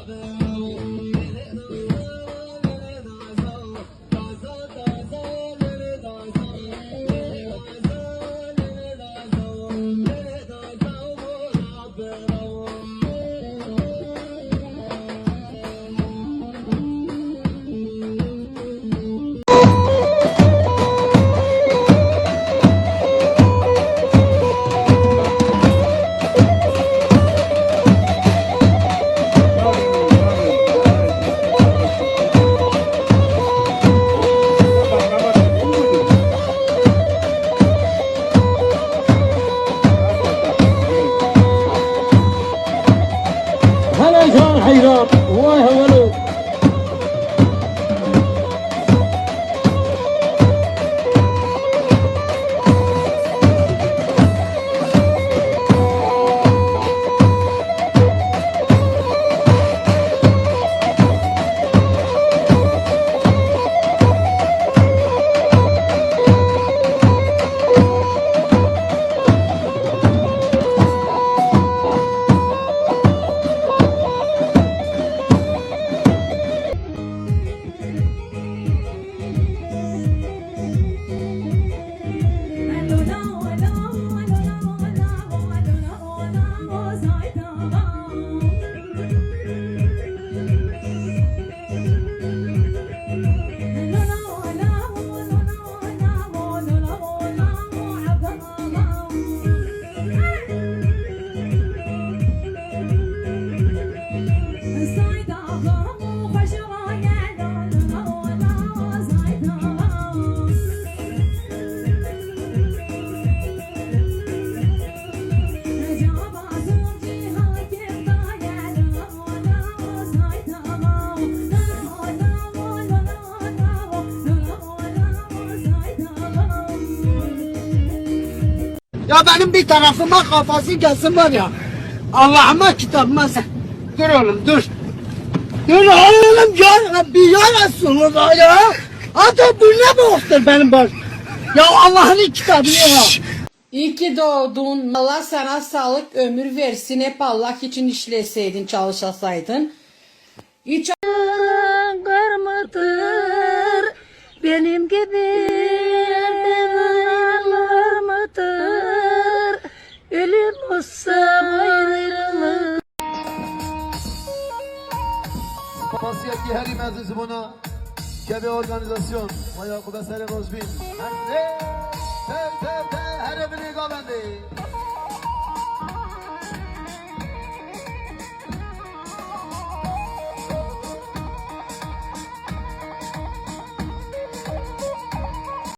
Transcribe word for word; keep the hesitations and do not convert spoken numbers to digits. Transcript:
Hele can heyran, vay hevelo. Ya benim bir tarafıma kafası gelsin var ya. Allah'ıma kitabıma sen. Dur oğlum, dur. Dur oğlum, ya Rabbi, ya Resulullah ya. Ata bu ne boğuktur benim baş. Ya Allah'ın kitabını ya. İyi ki doğdun. Allah sana sağlık, ömür versin. Hep Allah için işleseydin, çalışasaydın. Hiç Kırmızıdır, benim gibi kırmızıdır. Ölüm olsa ayrılık. Spasiya ki herî mezin ji bona kevê organîzasyon ve Yaqûbe Serê Rojbîn. Her ne? Tev, tev, tev, herê binê gavendê.